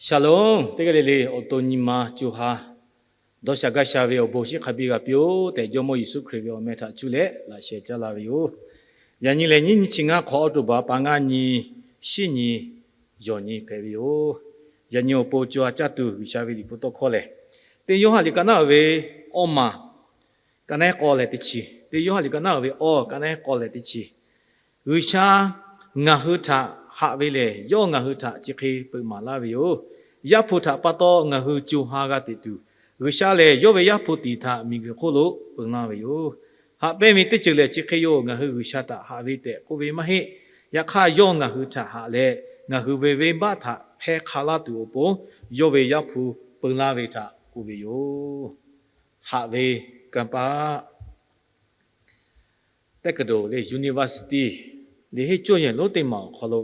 Shalom, teˇ g'aˇ le le awˬ to nyi ma co ha dawˇ sha gaˇ sha ve awˬ bon shinˉ hk'a biˇ g'a piˇ-oˆ tehꞈ, Jawˇmawˇ Yeˍsuˆ Hkriꞈ ve awˬ meh htaꞈ cuˇ leh laꞈ sheh caˇ la ve yoˬ. Yaꞈ nyi lehˬ, nyiˇ nyi chi ngaˇ hk'awꞈ October pa ngaˇ nyi, shiˉ nyi, yawˬ nyi hpehꞈ ve yoˬ. Yaꞈ nyi awˬ pon co ha caˇ tuˬ G'uiˬsha ve liꞈ hpu tawˇ hkawˇ lehˬ, teˇ Yoˇhanˬ liꞈ ka naˉ uiˍ ve awˇ maˬ ka naˉ k'awˇ leh teˇ chi, teˇ Yoˇhanˬ liꞈ ka naˉ uiˍ ve awˇ ka naˉ k'awˇ leh teˇ chi, G'uiˬsha ngaˬ hui htaꞈ haꞈ ve lehˬ, yawˇ ngaˬ hui htaꞈ chi hk'e peuꞈ maˍ laˇ ve yoˬ. Yaˇ hpu htaꞈ pa taw ngaˬ hui co ha g'a teꞈ tuˬ, G'uiˬsha lehˬ yawˇ ve Yaˇ hpu tiˍ htaꞈ miˬguiˬ hk'oˆ lo peun laˇ ve yoˬ. Haꞈ pehnˇ ve teˇ ceuˬ lehˬ, chi hk'e yoˬ. Ngaˬ hui G'uiˬsha htaꞈ haꞈ ve tehꞈ k'oˆ ve maˇ heˆ. Yaꞈ hk'aˇ, yawˇ ngaˬ hui htaꞈ haꞈ leh, ngaˬ hui ve venˇbaˆ htaꞈ hpehˇ hk'a laˇ tuˬ awˬ pon, yawˇ ve Yaˇ hpu peun laˇ ve htaꞈ k'oˆ ve yoˬ. Haꞈ ve kanˇ paˆ. Teˇ kaˬ doˬ le, university, liꞈ henˇ cawˇ yehˬ lonˉ teˇ maˬ awˬ hk'aw lo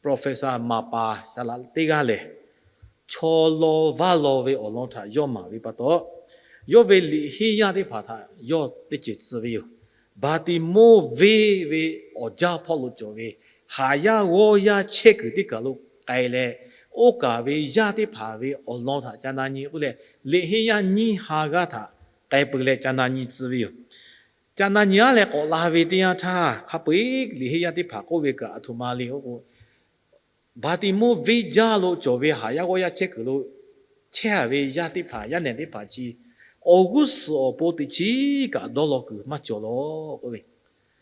professor maˍ paˍ saˍ laꞈ teˇ g'aˇ lehˬ, chaw law vaˇ law ve awˬ lawn htaꞈ yawˇ maˍ ve pa taw, yawˇ ve liꞈ henˇ yaˇ teˇ hpaˍ htaꞈ yawˇ teˇ ceuˬ tcuh ve yoˬ. Baˍtiˍmoˇ venˇ ve awˬ jaˇ hpawˇ lo cawˬ ve haˍ yaˇ g'awˇ yaˇ chehˇ kuiˬ teˇ kaˬ lo k'ai leh, oˇ kaˬ ve yaˇ teˇ hpaˍ ve awˬ lawn htaꞈ ca na nyi k'oˆ leh, liꞈ henˇ yaˇ nyiˇ ha g'aˇ htaꞈ k'ai peu leh ca na nyi tcuh ve yoˬ. Ca na nyi aˉ leh k'awꞈ la ve teˇ yanˇ htaˇ, hk'a peu-eˬ liꞈ henˇ yaˇ teˇ hpaˍ k'oˆ ve kaꞈ aˬ htoꞈ ma le k'oˆ k'o, Baˍtiˍmoˇ venˇ jaˇ lo cawˬ ve haˍ yaˇ g'awˇ yaˇ chehˇ kuiˬ lo chehˇ ve yaˇ teˇ hpaˍ, yaˇ nehˬ teˇ hpaˍ chi awˬ g'uˇ suhˍ awˬ pon teꞈ chiˉ kaꞈ dawˇ law kuiˬ maˇ cawˬ law k'oˆ ve,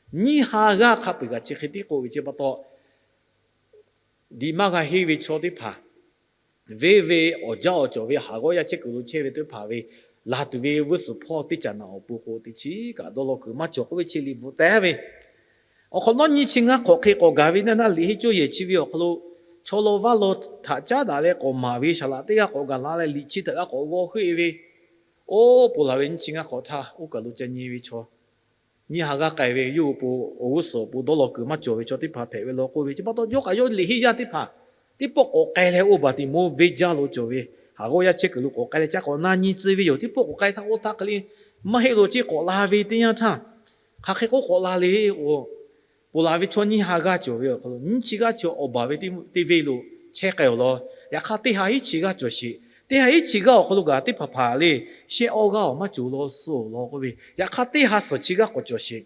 nyiˇ ha g'aˇ hk'a peu-eˬ kaꞈ chi hk'e tiˉ k'oˆ ve chi pa taw, liꞈ maˇ g'a henˇ ve chaw teˇ hpaˍ, venˇ ve awˬ jaˇ awˬ cawˬ ve haˍ g'awˇ yaˇ chehˇ kuiˬ lo chehˇ ve teˇ hpaˍ ve laˬ tuˬ ve g'uˇ suhˍ hpawˇ teˇ caꞈ naꞈ awˬ pon k'o, teꞈ chiˉ kaꞈ dawˇ law kuiˬ maˇ cawˬ k'oˆ ve chi liꞈ bvuhꞈ taˍ ve. Awˬ hk'awꞈ nawˉ nyiˇ chi ngaˇ hk'awꞈ hk'e k'awꞈ gaˬ ve naˇ naˇ, liꞈ henˇ cawˇ yehˬ chi ve awˬ hk'aw lo chaw law vaˇ law htaꞈ caˉ daꞈ leh k'awꞈ maˍ ve saˍ laꞈ teˇ g'aˇ k'awꞈ gaˬ la leh, liꞈ chi htaꞈ g'a k'awꞈ g'aw heuˆ-e ve, oˇ ponˬ laˬ ve nyiˇ chi ngaˇ hk'awꞈ htaˇ, oˇ kaˬ lo ca nyi ve chaw nyiˇ ha g'aˇ k'ai ve, yawˇ hui awˬ g'uˇ suhˍ awˬ pon dawˇ law kuiˬ maˇ cawˬ ve chaw teˇ hpaˍ hpehꞈ ve law k'oˆ ve chi pa taw, yawˇ kaꞈ yawˇ liꞈ henˇ yaˇ teˇ hpaˍ teˇ pawˆ k'awꞈ k'ai leh, oˇ Baˍtiˍmoˇ venˇ jaˇ lo cawˬ ve haˍ g'awˇ yaˇ chehˇ kuiˬ lo k'awꞈ k'ai leh ca k'awꞈ na nyi tcuh ve yoˬ. Teˇ pawˆ k'awꞈ k'ai htaˇ, oˇ htaˇ hk'e le maˇ heˆ lo ceˇ k'awꞈ la ve teˇ yanˇ htaˇ, hk'aˬ hk'e k'oˆ k'awꞈ la le k'o, ponˬ laˬ ve chaw nyiˇ ha g'aˇ cawˬ ve awˬ hk'aw lo, nyiˇ chi g'aˇ chaw awˬ baˬ ve teˇ venˇ lo chehˇ k'ai awˬ lawn, yaꞈ hk'aˇ teˇ ha hiˉ chi g'aˇ cawˬ sheˍ. Teˇ ha hiˉ chi g'aˇ awˬ hk'aw lo kaꞈ teˇ hpaˍ hpaˍ le shehˆ awˇ g'aˇ awˬ maˇ cawˬ law suh awˬ lawn k'oˆ ve, yaꞈ hk'aˇ teˇ ha suhˍ chi g'aˇ k'awꞈ cawˬ sheˍ.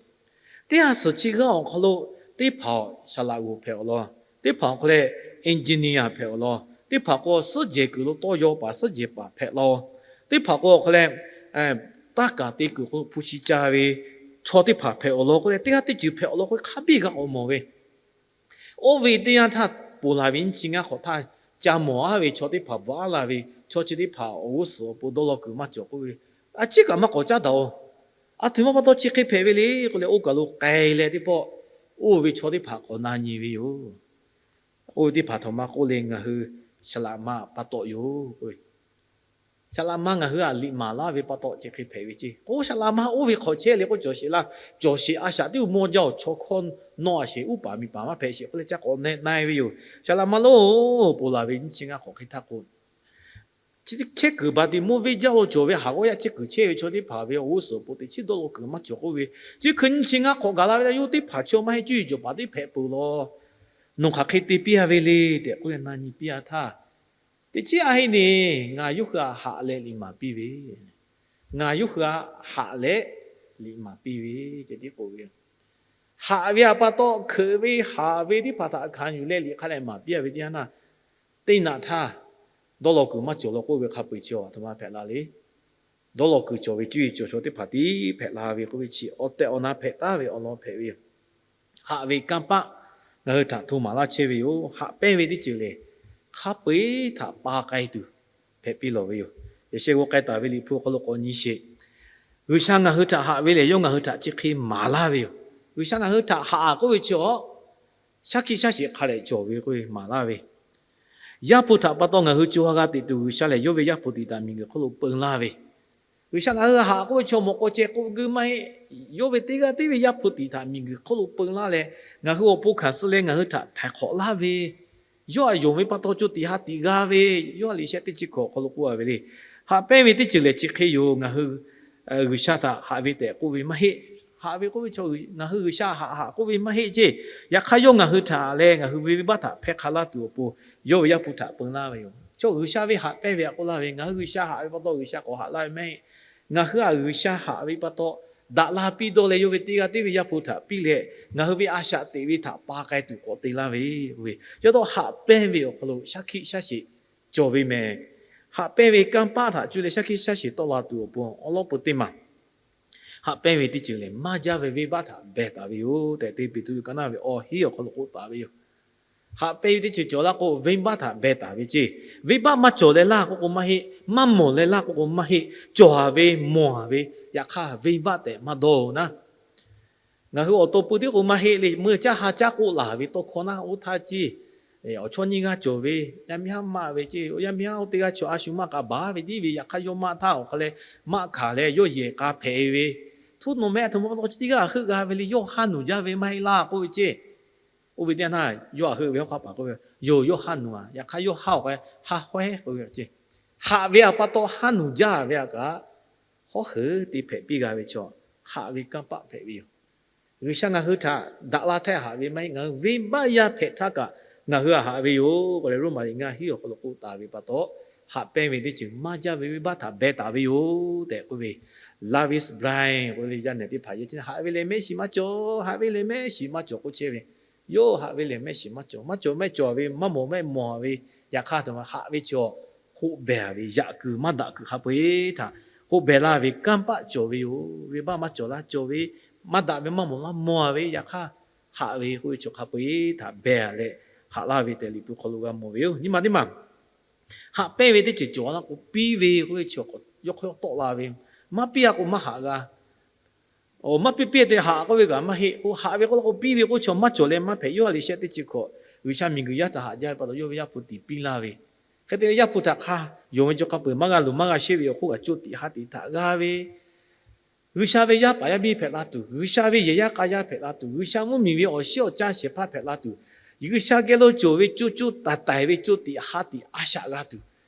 Teˇ ha suhˍ chi g'aˇ awˬ hk'aw lo teˇ hpaˍ saˍ laꞈ g'oˍ hpehꞈ awˬ lawn, teˇ hpaˍ awˬ hk'aw leh engineer hpehꞈ awˬ lawn, teˇ hpaˍ k'o suhˉ jehˬ kuiˬ lo tawˇ yaw paˍ suhˉ jehˬ paˍ hpehꞈ law, teˇ hpaˍ k'o awˬ hk'aw leh taˇ kaˍ te kuiˬ k'o hpu shi ca ve chaw teˇ hpaˍ hpehꞈ awˬ lawn k'oˆ leh, teˇ g'aˇ teˇ ceuˬ hpehꞈ awˬ lawn k'oˆ ve hk'a biˇ g'a k'awꞈ mawˬ ve. Oˇ ve teˇ yanˇ htaˇ, ponˬ laˬ ve nyiˇ chi ngaˇ hk'awꞈ htaˇ, ca mawˬ aˉ ve chaw teˇ hpaˍ bvuhꞈ aˉ la ve, chaw chi teˇ hpaˍ awˬ g'uˇ suhˍ awˬ pon dawˇ law kuiˬ maˇ cawˬ k'oˆ ve, a ciˉ kaꞈ maˇ k'awꞈ caˉ daꞈ-oˬ. A htoꞈ ma pa taw chi hk'e hpehꞈ ve le k'oˆ leh, oˇ kaˬ lo k'ai leh teˇ pawˆ oˇ ve chaw teˇ hpaˍ k'awꞈ na nyi ve yoˬ. Oˇ ve teˇ hpaˍ htaꞈ maˇ k'oˆ le, ngaˬ hui saˍ laꞈ ma pa taw yoˬ k'oˆ ve, saˍ laꞈ ma ngaˬ hui aꞈ liꞈ maˍ laˇ ve pa taw chi hk'e hpehꞈ ve ceˇ k'o, saˍ laꞈ ma oˇ ve hk'awꞈ chehˇ le k'oˆ cawˬ sheˍ laˇ. Cawˬ sheˍ a shaꞈ teˇ u mawˇ jaˇ-oˬ, chaw hkawˇ nawˇ a sheˍ uˉ paˍ miˬ paˍ maˇ hpehꞈ sheˍ k'oˆ leh ca k'awꞈ na e ve yoˬ. Saˍ laꞈ ma lo, ponˬ laˬ ve nyiˇ chi ngaˇ hk'awꞈ hk'e htaˇ k'o, chi chehˇ kuiˬ Baˍtiˍmoˇ venˇ jaˇ lo cawˬ ve haˍ g'awˇ yaˇ chehˇ kuiˬ chehˇ ve chaw teˇ hpaˍ ve awˬ g'uˇ suhˍ awˬ pon teꞈ chiˉ dawˇ law kuiˬ maˇ cawˬ k'oˆ ve, chi hkui nyiˇ chi ngaˇ hk'awꞈ gaˬ la ve yoˬ. Teˇ hpaˍ chaw maˇ heˆ, cuˇ yiˍ cawˬ paˍ teˇ hpehꞈ peuˬ law. Nawˬ hk'aˬ hk'e te piˇ a ve le tehꞈ k'oˆ leh na nyi piˇ a htaˇ, teꞈ chiˉ a heˆ neˬ, ngaˬ yawˇ hui aꞈ haꞈ leh liꞈ maˍ piˇ ve, ngaˬ yawˇ hui aꞈ haꞈ leh liꞈ maˍ piˇ ve, ceh tiˉ k'oˆ ve. Haꞈ ve aꞈ pa taw hkeuꞈ ve haꞈ ve teˇ hpaˍ htaꞈ hkanˍ yuˬ leh liꞈ hk'a dehꞈ maˍ piˇ a ve teˇ yanˇ htaˇ, teˇ naꞈ htaˇ dawˇ law kuiˬ maˇ cawˬ law k'oˆ ve hk'a peu-eˬ chi aˬ htoꞈ ma hpehꞈ la le. Dawˇ law kuiˬ cawˬ ve cuˇ yiˍ cawˬ chaw teˇ hpaˍ tiˉ hpehꞈ la ve k'oˆ ve chi awˬ tehˬ awˬ na hpehꞈ taˍ ve awˬ lawn hpehꞈ ve yoˬ. Haꞈ ve kanˇ paˆ ngaˬ hui htaꞈ hto maˍ laˇ chehˇ ve yoˬ. Haꞈ pehnˇ ve teˇ ceuˬ lehˬ, hk'a peu-eˬ htaꞈ pa k'ai tuˬ hpehꞈ piˇ lawˬ ve yoˬ. Yaꞈ sheh g'aw k'ai taˍ ve liꞈ hpu awˬ hk'aw lo k'awꞈ nyi sheˍ. G'uiˬsha ngaˬ hui htaꞈ haꞈ ve lehˬ, yawˇ ngaˬ hui htaꞈ chi hk'e maˍ laˇ ve yoˬ. G'uiˬsha ngaˬ hui htaꞈ haꞈ k'oˆ ve chi awˬ shaˉ hkiˆ shaˉ sheˍ hk'a dehꞈ cawˬ ve k'oˆ ve maˍ laˇ ve, Yaˇ hpu htaꞈ pa taw ngaˬ hui co ha g'a teꞈ tuˬ, G'uiˬsha lehˬ yawˇ ve Yaˇ hpu tiˍ htaꞈ miˬguiˬ hk'oˆ lo peun laˇ ve, G'uiˬsha ngaˬ hui haꞈ k'oˆ ve chaw mawˬ k'aw ceh k'oˆ g'uiˇ maˇ heˆ. Yawˇ ve teˇ g'aˇ tiˉ ve Yaˇ hpu tiˍ htaꞈ miˬguiˬ hk'oˆ lo peun laˇ leh, ngaˬ hui awˬ pon hkanˍ suh leh ngaˬ hui htaꞈ htaiˍ hk'awꞈ laˇ ve, yawˇ aꞈ yonˍ ve pa taw co tiꞈ ha tiꞈ g'a ve, Yoˇhanˬ liꞈ shehˆ teˇ chi hkawꞈ awˬ hk'aw lo k'oˆ a ve le. Haꞈ pehnˇ ve teˇ ceuˬ lehˬ chi hk'e yoˬ. Ngaˬ hui G'uiˬsha htaꞈ haꞈ ve tehꞈ k'oˆ ve maˇ heˆ. Haꞈ ve k'oˆ ve chaw, ngaˬ hui G'uiˬsha haꞈ haꞈ k'oˆ ve maˇ heˆ ceˇ. Yaꞈ hk'aˇ yawˇ ngaˬ hui htaꞈ leh ngaˬ hui ve venˇbaˆ htaꞈ hpehˇ hk'a laˇ tuˬ awˬ pon, yawˇ ve Yaˇ hpu htaꞈ peun laˇ ve yoˬ. Chaw G'uiˬsha ve haꞈ pehnˇ ve htaꞈ k'oˆ laˇ ve, ngaˬ hui G'uiˬsha haꞈ ve pa taw G'uiˬsha k'awꞈ haꞈ laˇ ve maˇ heˆ. Ngaˬ hui htaꞈ G'uiˬsha haꞈ ve pa taw, daꞈ la piˇ dawˇ leh yawˇ ve teˇ g'aˇ tiˉ ve Yaˇ hpu htaꞈ piˇ leh, ngaˬ hui ve a shaꞈ teꞈ ve htaꞈ pa k'ai tuˬ k'awꞈ te laˇ ve, k'oˆ ve. Yawˇ tawˇ haꞈ pehnˇ ve awˬ hk'aw lo shaˉ hkiˆ shaˉ sheˍ cawˬ ve mehˍ. Haꞈ pehnˇ ve kanˇ paˆ htaꞈ cuˇ leh shaˉ hkiˆ shaˉ sheˍ tawˆ la tuˬ awˬ pon awˉ lawˉ peu teˇ maˬ haꞈ pehnˇ ve teˇ ceuˬ lehˬ, maˇ jaˇ ve venˇbaˆ htaꞈ beh taˍ ve yoˬ tehꞈ, Teˇ Peˍtruˆ kaˇ naˇ ve awˬ hinˉ awˬ hk'aw lo k'oˆ taˍ ve yoˬ. Haꞈ pehnˇ ve teˇ ceuˬ cawˬ laˇ k'o, venˇbaˆ htaꞈ beh taˍ ve ceˇ. Venˇbaˆ maˇ cawˬ leh laˇ k'oˆ k'o maˇ heˆ, maˇ mawˬ leh laˇ k'oˆ k'o maˇ heˆ, cawˬ ve mawˬ ve, yaꞈ hk'aˇ venˇbaˆ tehꞈ maˇ dawˇ-oˬ naˉ. Ngaˬ hui awˬ to pui tiˉ k'o maˇ heˆ le, meuˇ caˇ ha caˇ k'oˆ laˬ ve tawˇ hkawˇ naˉ oˇ htaˇ ceˇ. Awˬ chawˇ nyiˇ g'aˇ cawˬ ve, yaˇ miˇ haˉ maˇ ve ceˇ, yaˇ miˇ haˉ oˇ teˇ g'aˇ chaw a shu maˇ k'a baˬ ve tiˉ ve, yaꞈ hk'aˇ yawˇ maˇ htaˇ awˬ hk'a leh maˇ hkanˍ leh yawˇ yehˬ k'a hpehꞈ ve, htuˉ nawˬ meh a htoꞈ ma pa taw chi teˇ g'aˇ htaꞈ heuˆ g'a ve le, yawˇ haˇ nuˬ jaˇ ve maˇ heˆ laˇ k'oˆ ve ceˇ. Oˇ ve teˇ yanˇ htaˇ yawˇ htaꞈ heuˆ ve hawˉ hk'aˆ paˍ k'oˆ ve, yoˬ, yawˇ haˇ nuˬ a, yaꞈ hk'aˇ yawˇ haˇ awˬ hk'a haˇ hawehˉ k'oˆ ve ceˇ. Haꞈ ve htaꞈ pa taw haˇ nuˬ jaˇ ve htaꞈ kaꞈ, hawˉ heuˬ te hpehꞈ piˇ g'a ve chaw, haꞈ ve kanˇ paˆ hpehꞈ ve yoˬ. G'uiˬsha ngaˬ hui htaꞈ daꞈ la htaˇ haꞈ ve maˇ heˆ, ngaˬ hui venˇbaˆ yaˇ hpehꞈ htaˇ kaꞈ ngaˬ hui htaꞈ haꞈ ve yoˬ k'oˆ leh, Roˉmaꞈ liꞈ ngaˇ hinˉ awˬ hk'aw lo k'oˆ taˍ ve pa taw, haꞈ pehnˇ ve teˇ ceuˬ maˇ jaˇ ve venˇbaˆ htaꞈ beh taˍ ve yoˬ tehꞈ k'oˆ ve, Lewis Blind k'oˆ ve yaˇ nehˬ teˇ hpaˍ yehˬ chi haꞈ ve lehˬ mehˆ shiˍ maˇ cawˬ, haꞈ ve lehˬ mehˆ shiˍ maˇ cawˬ k'oˆ chehˇ ve, yawˇ haꞈ ve lehˬ mehˆ shiˍ maˇ cawˬ, maˇ cawˬ mehˆ cawˬ ve maˇ mawˬ mehˆ mawˬ ve, yaꞈ hk'aˇ htaꞈ ma haꞈ ve chaw, hoˆ behˬ ve yaꞈ kuiˬ maˇ daꞈ kuiˬ hk'a peu-eˬ htaꞈ hoˆ behˬ laˇ ve kanˇ paˆ cawˬ ve yoˬ. Venˇbaˆ maˇ cawˬ laˇ cawˬ ve, maˇ daꞈ ve maˇ mawˬ laˇ mawˬ ve, yaꞈ hk'aˇ haꞈ ve k'oˆ ve chaw hk'a peu-eˬ htaꞈ behˬ leh haꞈ laˇ ve tehꞈ Liꞈ hpu hk'aw lo g'a mawˬ ve yoˬ. Nyi ma teˇ maˬ haꞈ pehnˇ ve teˇ ceuˬ cawˬ laˇ k'o, piˇ ve k'oˆ ve chaw yawˇ hk'aw yawˇ tawˆ la ve, maˇ piˇ a k'o maˇ haꞈ g'a. Maˇ piˇ piˇ te haꞈ k'oˆ ve kaꞈ maˇ heˆ k'o, haꞈ ve k'oˆ laˇ k'o piˇ ve k'oˆ chaw maˇ cawˬ leh maˇ hpehꞈ. Yoˇhanˬ liꞈ shehˆ teˇ chi hkawꞈ, G'uiˬsha miˬguiˬ yaˇ htaꞈ haꞈ jaˇ ve pa taw yawˇ ve Yaˇ hpu tiˍ piˇ laˇ ve, hk'e te leh Yaˇ hpu htaꞈ hk'a yonˍ ve chaw hk'a peu-eˬ maˇ g'a luˬ maˇ g'a sheˆ ve awˬ hk'oˆ kaꞈ co tiꞈ ha tiꞈ htaꞈ g'a ve, G'uiˬsha ve yaˇ paˍ yaˇ miˇ hpehꞈ la tuˬ, G'uiˬsha ve yehˬ yaˇ k'a yaˇ hpehꞈ la tuˬ, G'uiˬsha mvuhˇmiˬ ve awˬ shinˉ awˬ caˇ shehˍ hpaˇ hpehꞈ la tuˬ, G'uiˬsha geh lo cawˬ ve co co taiˍ taiˍ ve co tiꞈ ha tiꞈ a shaꞈ g'a tuˬ,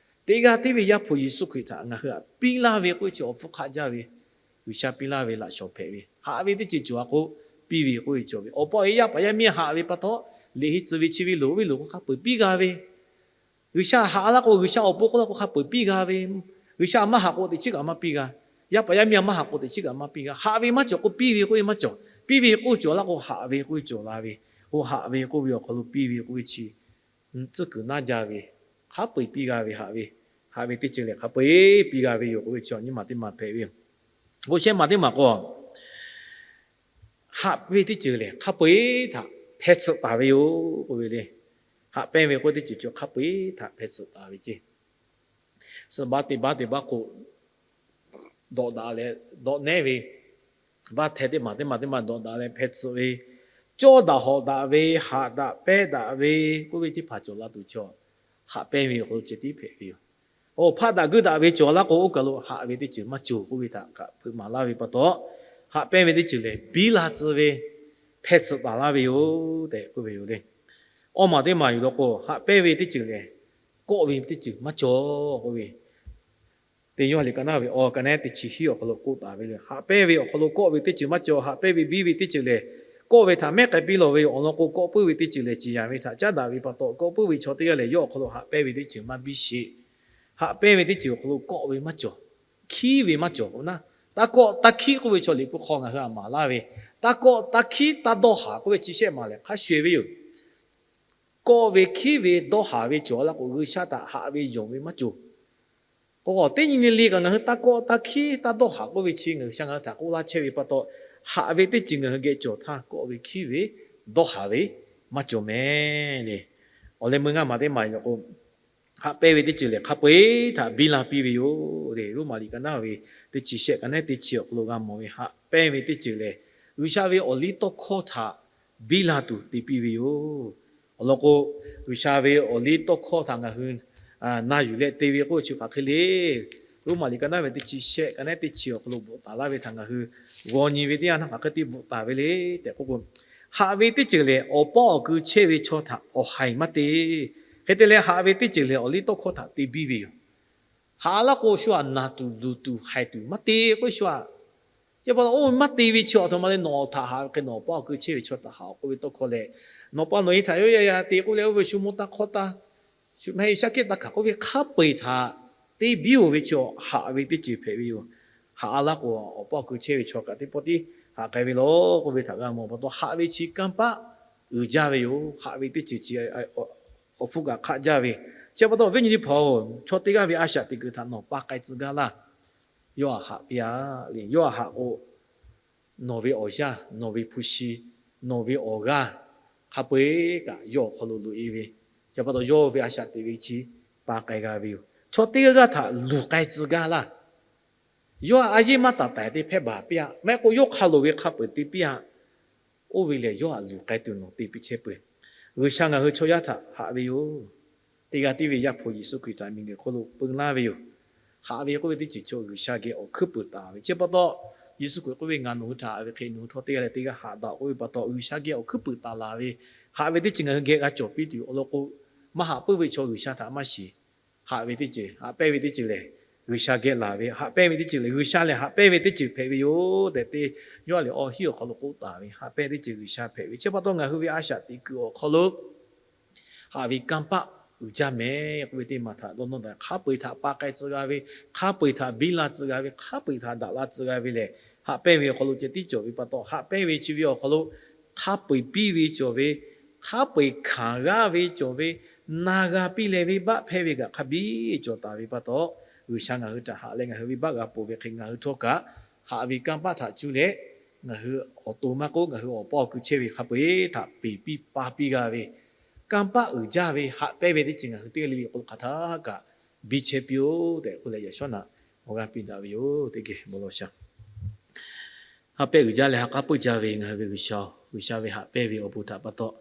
teˇ g'aˇ tiˉ ve Yaˇ hpu Yeˍsuˆ Hkriꞈ htaꞈ ngaˬ hui htaꞈ piˇ laˇ ve k'oˆ ve chi awˬ hpfuhˇ hk'aˆ jaˇ ve, G'uiˬsha piˇ laˇ ve laꞈ shawˍ hpehꞈ ve, haꞈ ve teˇ ceuˬ cawˬ a k'o, piˇ ve k'oˆ ve cawˬ ve. Awˬ pa awˬ e yaˇ paˍ yaˇ miˇ haꞈ ve pa taw, liꞈ henˇ tcuh ve chi ve loˍ ve loˍ k'o hk'a peu-eˬ piˇ g'a ve, G'uiˬsha haꞈ laˇ k'o, G'uiˬsha awˬ pon k'oˆ laˇ k'o hk'a peu-eˬ piˇ g'a ve. G'uiˬsha maˇ haꞈ k'o teꞈ chiˉ kaꞈ maˇ piˇ g'a. Yaˇ paˍ yaˇ miˇ maˇ haꞈ k'o teꞈ chiˉ kaꞈ maˇ piˇ g'a. Haꞈ ve maˇ cawˬ k'o piˇ ve k'oˆ ve maˇ cawˬ. Piˇ ve k'oˆ cawˬ laˇ k'o haꞈ ve k'oˆ ve cawˬ la ve. K'o haꞈ ve k'oˆ ve awˬ hk'aw lo piˇ ve k'oˆ ve chi tcuhˉ kuiˬ naˇ jaˇ ve, hk'a peu-eˬ piˇ g'a ve haꞈ ve, haꞈ ve teˇ ceuˬ lehˬ hk'a peu-eˬ piˇ g'a ve yoˬ k'oˆ ve chi awˬ nyi ma teˇ ma hpehꞈ ve yoˬ. K'o shehˆ ma teˇ ma k'o, haꞈ ve teˇ ceuˬ lehˬ hk'a peu-eˬ htaꞈ hpeh tsuhꞈ taˍ ve yoˬ k'oˆ ve le. Haꞈ pehnˇ ve k'oˆ teˇ ceuˬ cawˬ hk'a peu-eˬ htaꞈ hpeh tsuhꞈ taˍ ve ceˇ. Suhˍ baˆ teˇ baˆ teˇ baˆ k'o, dawꞈ daꞈ leh dawꞈ nehˉ ve, baˆ hteh teˇ maˬ teˇ maˬ teˇ maˬ dawꞈ daꞈ leh hpeh tsuhꞈ ve, cawˇ daꞈ hawꞈ daꞈ ve, haꞈ daꞈ pehnˇ daꞈ ve k'oˆ ve teˇ hpaˍ cawˬ la tuˬ chaw, haꞈ pehnˇ ve awˬ hk'aw lo ceh tiˉ hpehꞈ ve yoˬ. Oˇ hpaˆ daꞈ guiˇ daꞈ ve cawˬ laˇ k'o, oˇ kaˬ lo haꞈ ve teˇ ceuˬ maˇ cawˬ k'oˆ ve htaꞈ kaꞈ hpeuꞈ maˍ laˇ ve pa taw, haꞈ pehnˇ ve teˇ ceuˬ lehˬ biˇ la tcuh ve, hpeh tsuhꞈ taˍ laˇ ve yoˬ tehꞈ k'oˆ ve yoˬ le. Awˇ maˬ teˇ maˬ yuˬ law k'o, haꞈ pehnˇ ve teˇ ceuˬ lehˬ, kawˆ ve teˇ ceuˬ maˇ cawˬ k'oˆ ve, Teˇ Yoˇhanˬ liꞈ ka naˉ ve awˬ ka nehˉ teˇ chi hiˉ awˬ hk'aw lo k'oˆ taˍ ve le. Haꞈ pehnˇ ve awˬ hk'aw lo kawˆ ve teˇ ceuˬ maˇ cawˬ. Haꞈ pehnˇ ve biˇ ve teˇ ceuˬ lehˬ, kawˆ ve htaꞈ mehˉ k'ai piˇ lawˬ ve yoˬ. Awˬ lawn k'o, kawˆ puiˉ ve teˇ ceuˬ lehˬ ciˍ yanˍ ve htaꞈ caˉ daꞈ ve pa taw, kawˆ puiˉ ve chaw teˇ g'aˇ lehˬ yawˇ awˬ hk'aw lo haꞈ pehnˇ ve teˇ ceuˬ maˇ biˇ sheˍ. Haꞈ pehnˇ ve teˇ ceuˬ awˬ hk'aw lo kawˆ ve maˇ cawˬ, hkiˉ ve maˇ cawˬ k'o naˉ, taˇ kawˆ taˇ hkiˉ k'oˆ ve chaw Liꞈ hpu hk'aw ngaˬ hui htaꞈ maˍ laˇ ve, taˇ kawˆ taˇ hkiˉ taˇ dawˇ haˍ k'oˆ ve chi shehˆ maˬ lehˬ hk'a shuˍ ve yoˬ. Kawˆ ve hkiˉ ve dawˇ haˍ ve cawˬ laˇ k'o, G'uiˬsha htaꞈ haꞈ ve yonˍ ve maˇ cawˬ. K'o, teˇ nyi le le kaꞈ ngaˬ hui taˇ kawˆ taˇ hkiˉ taˇ dawˇ haˍ k'oˆ ve chi ngaˬ hui G'uiˬsha ngaˬ hui htaꞈ k'oˆ laˇ chehˇ ve pa taw, haꞈ ve teˇ ceuˬ ngaˬ hui geh cawˬ htaˇ kawˆ ve hkiˉ ve dawˇ haˍ ve maˇ cawˬ mehˍ le. Awˬ leh meuˇ ngaˇ maˬ teˇ maˬ yoˬ k'o, haꞈ pehnˇ ve teˇ ceuˬ lehˬ hk'a peu-eˬ htaꞈ biˇ la piˇ ve yoˬ le. Roˉmaꞈ liꞈ ka naˉ ve teˇ chi shehˆ ka nehˉ teˇ chi awˬ hk'aw lo g'a mawˬ ve, haꞈ pehnˇ ve teˇ ceuˬ lehˬ G'uiˬsha ve awˬ liˇ tawˇ hkawˇ htaꞈ biˇ la tuˬ te piˇ ve yoˬ. Awˬ lawn k'o, G'uiˬsha ve awˬ liˇ tawˇ hkawˇ htaꞈ ngaˬ hui na yuˬ leh te ve k'oˆ chi hk'aˬ hk'e le. Roˉmaꞈ liꞈ ka naˉ ve teˇ chi shehˆ ka nehˉ teˇ chi awˬ hk'aw lo bvuhꞈ taˍ laˇ ve htaꞈ ngaˬ hui g'aw nyi ve teˇ yanˇ htaˇ hk'aˬ hk'e te bvuhꞈ taˍ ve le tehꞈ k'oˆ k'o, haꞈ ve teˇ ceuˬ lehˬ awˬ pawˆ awˬ kui chehˇ ve chaw htaꞈ awˬ haiˬ maˇ te. Hk'e te leh haꞈ ve teˇ ceuˬ lehˬ awˬ liˇ tawˇ hkawˇ htaꞈ te biˇ ve yoˬ. Haꞈ laˇ k'o shu htaꞈ naˬ tuˬ luˬ tuˬ haiˬ tuˬ maˇ te k'oˆ shu aꞈ. Chi pa taw oˇ ve maˇ te ve chi awˬ htoꞈ ma le, nawˬ htaꞈ haꞈ ve hk'e nawˬ pawˆ awˬ kui chehˇ ve chaw htaꞈ haꞈ k'oˆ ve tawˇ hkawˇ lehˬ, nawˬ pa nawˬ e htaꞈ yawˇ yaˇ yaˇ te k'oˆ leh oˇ ve shu mawˇ taˇ hk'awˇ taˇ Shu mehˆ shaˉ hkiˆ taˇ hkanˍ k'oˆ ve hk'a peu-eˬ htaꞈ te biˇ-oˬ ve chi haꞈ ve teˇ ceuˬ hpehꞈ ve yoˬ. Haꞈ-a laˇ k'o, awˬ paˇ awˬ kui chehˇ ve chaw kaꞈ teˇ pawˆ tiˉ haꞈ k'ai ve law k'oˆ ve htaꞈ g'a mawˬ pa taw, haꞈ ve chi kanˇ paˆ uiˍ jaˇ ve yoˬ. Haꞈ ve teˇ ceuˬ chi awˬ hpfuhˇ kaꞈ hk'aˆ jaˇ ve. Chi pa taw, viˉ nyi teˇ hpaˍ-oˬ, chaw teˇ g'aˇ ve a shaꞈ teꞈ kuiˬ htaꞈ nawˬ pa k'ai tcuh gaˇ laˇ. Yawˇ htaꞈ haꞈ piˇ-a le. Yawˇ htaꞈ haꞈ k'o, nawˬ ve awˬ yanˇ, nawˬ ve hpu shi, nawˬ ve awˬ g'aˇ hk'a peu-eˬ kaꞈ yawˇ awˬ hk'aw lo loꞈ-e ve. Chi pa taw, yawˇ ve a shaꞈ teꞈ ve chi pa k'ai g'a ve yoˬ. Chaw teˇ g'aˇ g'aˇ htaꞈ luˬ k'ai tcuh gaˇ laˇ. Yawˇ a yeˇ maˇ taˍ taiˍ te hpehˇ baˬ piˇ-a. Maˇ heˆ k'o, yawˇ hk'aw lo ve hk'a peu-eˬ te piˇ-a. Oˇ ve lehˬ, yawˇ htaꞈ luˬ k'ai tuˬ nawˬ te piˇ chehˇ peuˬ. G'uiˬsha ngaˬ hui chaw yaˇ htaꞈ haꞈ ve yoˬ. Teˇ g'aˇ tiˉ ve Yaˇ hpu Yeˍsuˆ Hkriꞈ htaꞈ miˬguiˬ hk'oˆ lo peu laˇ ve yoˬ. Haꞈ ve k'oˆ ve teˇ ceuˬ chaw G'uiˬsha geh awˬ hkuiˉ puiˍ taˍ ve. Chi pa taw, Yeˍsuˆ Hkriꞈ k'oˆ ve, Ngaˬ nawˬ hui htaꞈ haꞈ ve hk'e nawˬ hui htawˇ teˇ g'aˇ leh teˇ g'aˇ haꞈ daꞈ k'oˆ ve pa taw, G'uiˬsha geh awˬ hkuiˉ puiˍ taˍ laˬ ve, haꞈ ve teˇ ceuˬ ngaˬ hui geh g'a cawˬ piˇ tuˬ awˬ lawn k'o, maˇ haꞈ puiˉ ve chaw G'uiˬsha htaꞈ maˇ shiˍ. Haꞈ ve teˇ ceuˬ, haꞈ pehnˇ ve teˇ ceuˬ lehˬ, G'uiˬsha geh laˬ ve, haꞈ pehnˇ ve teˇ ceuˬ lehˬ, G'uiˬsha lehˬ haꞈ pehnˇ ve teˇ ceuˬ hpehꞈ ve yoˬ tehꞈ te, Yoˇhanˬ liꞈ awˬ hiˉ awˬ hk'aw lo k'oˆ taˍ ve, haꞈ pehnˇ teˇ ceuˬ G'uiˬsha hpehꞈ ve. Chi pa taw, ngaˬ hui ve a shaꞈ teꞈ kuiˬ awˬ hk'aw lo haꞈ ve kanˇ paˆ uiˍ jaˇ mehˍ k'oˆ ve teˇ maˬ htaꞈ dawˇ nawˇ taˍ. Hk'a peu-eˬ htaꞈ pa k'ai tcuh g'a ve, hk'a peu-eˬ htaꞈ biˇ la tcuh g'a ve, hk'a peu-eˬ htaꞈ daꞈ la tcuh g'a ve lehˬ, haꞈ pehnˇ ve awˬ hk'aw lo ceh tiˉ cawˬ ve pa taw, haꞈ pehnˇ ve chi ve awˬ hk'aw lo hk'a peu-eˬ piˇ ve cawˬ ve, hk'a peu-eˬ hkanˍ g'aˇ ve cawˬ ve, na g'a piˇ leh venˇbaˆ hpehˇ ve kaꞈ hk'a biˇ cawˬ taˍ ve pa taw, G'uiˬsha ngaˬ hui htaꞈ haꞈ leh ngaˬ hui venˇbaˆ g'a ponˬ ve hk'e, ngaˬ hui htawˇ kaꞈ haꞈ ve kanˇ paˆ htaꞈ cuˇ leh, ngaˬ hui awˬ to maˇ k'oˆ, ngaˬ hui awˬ paˇ awˬ kui chehˇ ve hk'a peu-eˬ htaꞈ peˬ piˇ pa piˇ g'a ve, kanˇ paˆ uiˍ jaˇ ve haꞈ pehnˇ ve teˇ ceuˬ ngaˬ hui teˇ g'aˇ le le awˬ hk'aw lo hk'aˬ htaˇ kaꞈ biˇ chehˇ piˇ-oˆ tehꞈ k'oˆ leh, yaꞈ shawˉ naꞈ awˬ g'aˇ piˇ daꞈ ve yoˬ. Teˇ geh bon lawˬ sha. Haꞈ pehnˇ uiˍ jaˇ leh ha k'aˉ peuˇ jaˇ ve ngaˬ hui ve G'uiˬsha-oˬ, G'uiˬsha ve haꞈ pehnˇ ve awˬ bon htaꞈ pa taw,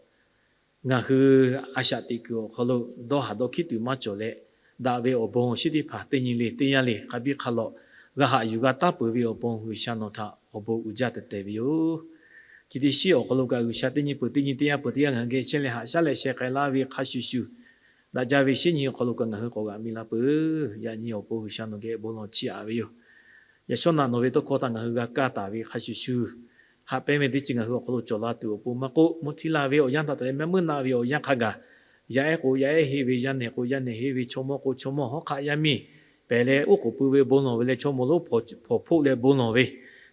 ngaˬ hui a shaꞈ teꞈ kuiˬ awˬ hk'aw lo dawˇ haˍ dawˇ hkiˉ tuˬ maˇ cawˬ leh, daꞈ ve awˬ bon awˬ shinˉ teˇ hpaˍ teˇ nyi le teˇ yanˇ le hk'a biˇ hk'a lawꞈ g'a haꞈ yuˬ g'a taˉ peuˬ ve awˬ pon, G'uiˬsha nawˬ htaꞈ awˬ bon uiˍ jaˇ tehꞈ te ve yoˬ. Chi teˇ shiˉ awˬ hk'aw lo kaꞈ, G'uiˬsha teˇ nyi peuˬ teˇ nyi teˇ yanˇ peuˬ teˇ yanˇ ngaˬ hui geh chehˇ leh haꞈ shaˉ leh sheh k'ai laˇ ve hk'a shuˍ shuˍ, daꞈ jaˇ ve shinˉ nyi awˬ hk'aw lo kaꞈ ngaˬ hui k'awꞈ g'aꞈ mi la peuˬ. Yaꞈ nyi awˬ pon G'uiˬsha nawˬ geh bon lawˬ chiˇ aꞈ ve yoˬ. Yaꞈ shawˉ naꞈ nawˬ ve tawˇ hkawˇ htaꞈ ngaˬ hui g'a kaˇ taˍ ve hk'a shuˍ shuˍ, haꞈ pehnˇ ve teˇ ceuˬ ngaˬ hui awˬ hk'aw lo cawˬ la tuˬ awˬ pon maˇ k'oˆ, mvuhˇ htiˇ la ve awˬ yanˇ htaꞈ taˍ leh mehˆ meuˇ naˆ ve awˬ yanˇ hk'a gaˬ, yaˇ ehˉ k'o yaˇ ehˉ henˇ ve, yaˇ nehˬ k'o yaˇ nehˬ henˇ ve, chaw mawˇ k'o chaw mawˇ hawˉ hk'aˆ yaˇ miˇ pehˬ leh oˉ k'oˍ pui ve bon lawˬ ve leh chaw mawˇ lonˉ hpawnˬ hpoˆ leh bon lawˬ ve,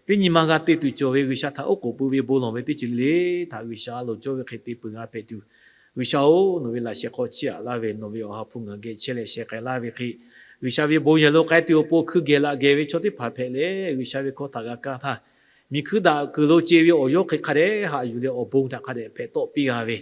teˇ nyi ma g'a te tuˬ cawˬ ve G'uiˬsha htaꞈ oˉ k'oˍ pui ve bon lawˬ ve teˇ ceuˬ le le htaꞈ G'uiˬsha a loˍ cawˇ ve hk'e te peuˬ g'a hpehꞈ tuˬ, G'uiˬsha-oˬ, nawˬ ve laꞈ sheh hk'aw chiˇ aꞈ laˇ ve nawˬ ve awˬ ha hpu ngaˬ geh chehˇ leh sheh k'ai laˇ ve hk'e, G'uiˬsha ve bon yehˬ lo k'ai tuˬ awˬ pon hkui geh laꞈ geh ve chaw teˇ hpaˍ hpehꞈ leh, G'uiˬsha ve hkawˇ htaꞈ g'a kaˇ htaˇ, miˬ hkui daꞈ kuiˬ lo ce ve awˬ yawˇ hk'e hk'a dehꞈ haꞈ yuˬ leh awˬ bon htaꞈ hk'a dehꞈ hpehꞈ tawˆ piˇ g'a ve,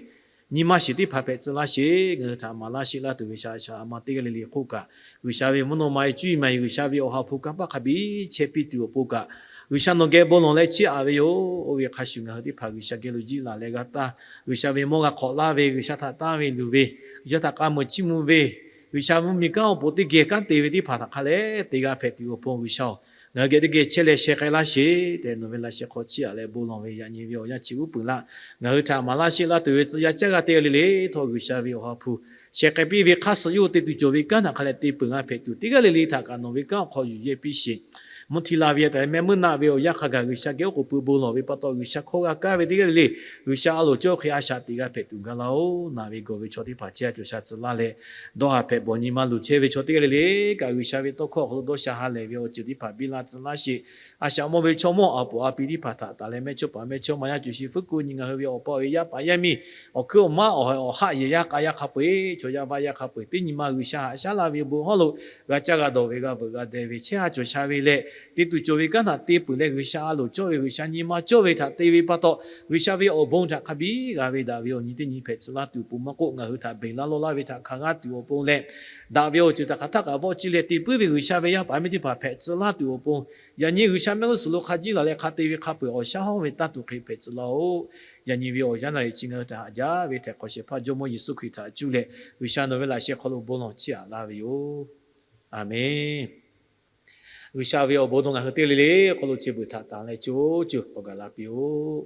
nyi ma shiˍ teˇ hpaˍ hpehꞈ tcuh laˇ sheˍ. Ngaˬ hui htaꞈ maˍ laˇ sheˆ laˇ tuˬ ve shaˍ laꞈ shaˍ laꞈ ma teˇ g'aˇ le le hk'oˆ kaꞈ, G'uiˬsha ve mvuhˇ naw ma-e cuˇ yiˍ maˍ yiˍ G'uiˬsha ve awˬ ha hpu kanˇ paˆ hk'a biˇ chehˇ piˇ tuˬ awˬ pon kaꞈ, G'uiˬsha nawˬ geh bon lawˬ leh chiˇ aꞈ ve yoˬ. Oˇ ve hk'a shuˍ ngaˬ hui teˇ hpaˍ G'uiˬsha geh lo jiˇ laˬ leh g'a taˇ, G'uiˬsha ve mawˇ g'a hk'awꞈ laˇ ve, G'uiˬsha htaꞈ tanˇ ve luˬ ve, G'uiˬsha htaꞈ k'a muiˬ chiˇ mvuh ve, G'uiˬsha mvuhˇmiˬ kanˉ awˬ pon teˇ geh kanˉ te ve teˇ hpaˍ htaꞈ hk'a leh te g'a hpehꞈ tuˬ awˬ pon G'uiˬsha-oˬ, ngaˬ hui geh teˇ geh chehˇ leh sheh k'ai laˇ sheˍ tehꞈ nawˬ ve laꞈ sheh hk'aw chiˇ aꞈ leh bon lawˬ ve yaꞈ nyi ve awˬ yanˇ chi uˉ peunˍ laˇ. Ngaˬ hui htaꞈ maˍ laˇ sheˆ laˇ tuˬ ve tcuh yaˇ caˇ g'a teˇ g'aˇ le le htawˇ G'uiˬsha ve awˬ ha hpu sheh k'ai piˇ ve hk'aˇ suh yawˇ hui te tuˬ cawˬ ve kanˉ htaꞈ hk'a leh te peuˬ g'a hpehꞈ tuˬ, teˇ g'aˇ le le htaꞈ kaꞈ nawˬ ve kanˉ awˬ hk'aw yuˬ yehˇ piˇ sheˍ. Mvuhˇ htiˇ la ve yaˇ tehꞈ mehˆ meuˇ naˆ ve awˬ yanˇ hk'a gaˬ G'uiˬsha geh oˉ k'oˍ pui bon lawˬ ve pa taw, G'uiˬsha hkawˇ g'a kaˇ ve teˇ g'aˇ le le, G'uiˬsha a loˍ cawˇ hk'e a shaꞈ teꞈ g'a hpehꞈ tuˬ gaˬ laˇ-oˬ. Naˬ ve gawˬ ve chaw teˇ hpaˍ chehˇ a cawˬ sha tcuh laˇ leh, dawˇ haˍ hpehꞈ bawˬ nyi ma luˬ chehˇ ve chaw teˇ g'aˇ le le kaꞈ, G'uiˬsha ve tawˇ hkawˇ awˬ hk'aw lo dawˇ sha ha lehˬ ve awˬ ceuˬ teˇ hpaˍ biˇ la tcuh laˇ sheˍ. A shaꞈ mawˇ ve chaw mawˇ a poˍ a pi teˇ hpaˍ htaꞈ taˍ leh mehˇchawˇ paˍ mehˇchawˇma yaˇ cawˬ sheˍ fuˉ ko nyi ngaˬ hui ve awˬ pa awˬ e yaˇ paˍ yaˇ miˇ awˬ hkuiˉ awˬ maˉ awˬ ha awˬ haˆ yehˬ yaˇ k'a yaˇ hk'a peu-eˬ chaw yaˇ vaˇ yaˇ hk'a peu-eˬ teˇ nyi ma G'uiˬsha haꞈ shaˉ laˇ ve bon hawˉ lo g'a caˇ g'a dawˬ ve g'a veuꞈ g'a deh ve chehˇ a cawˬ sha ve leh, te tuˬ cawˬ ve kanˉ htaꞈ te peuˬ leh G'uiˬsha a loˍ cawˇ ve G'uiˬsha nyi ma cawˇ ve htaꞈ te ve pa taw, G'uiˬsha ve awˬ bon htaꞈ hk'a biˇ g'a ve daꞈ ve awˬ nyi teˇ nyi hpehꞈ tcuh laˇ tuˬ awˬ pon maˇ k'oˆ, ngaˬ hui htaꞈ beˬ laˇ lawˇ laˇ ve htaꞈ hkanˍ g'a tuˬ awˬ pon leh, daꞈ ve awˬ ceuˬ htaꞈ hk'aˬ htaˆ kaꞈ vawˆ ciˇ leh te puiˉ ve G'uiˬsha ve yaˇ paˍ miˇ teˇ hpaˍ hpehꞈ tcuh laˇ tuˬ awˬ pon, yaꞈ nyi G'uiˬsha mehˆ g'uˇ suhˍ lo hk'a jiˇ laˬ leh hk'a te ve hk'a peu-eˬ awˬ shaˉ hawˇ ve tanˇ tuˬ hk'e hpehꞈ tcuh laˇ-oˬ. Yaꞈ nyi ve awˬ yanˇ naˬ leh chi ngaˬ hui htaꞈ haꞈ jaˇ ve htehꞈ hk'awꞈ shehˍ hpaˇ Jawˇmawˇ Yeˍsuˆ Hkriꞈ htaꞈ cuˇ leh G'uiˬsha nawˬ ve laꞈ sheh hk'aw lo bon lawˬ chiˇ aꞈ laˇ ve yoˬ. Aˬmenˍ. G'uiˬsha ve awˬ bon dawˇ ngaˬ hui teˇ g'aˇ le le hk'aw lo chi beuꞈ htaꞈ tanˍ leh co co k'awꞈ gaˬ la piˇ-oˆ.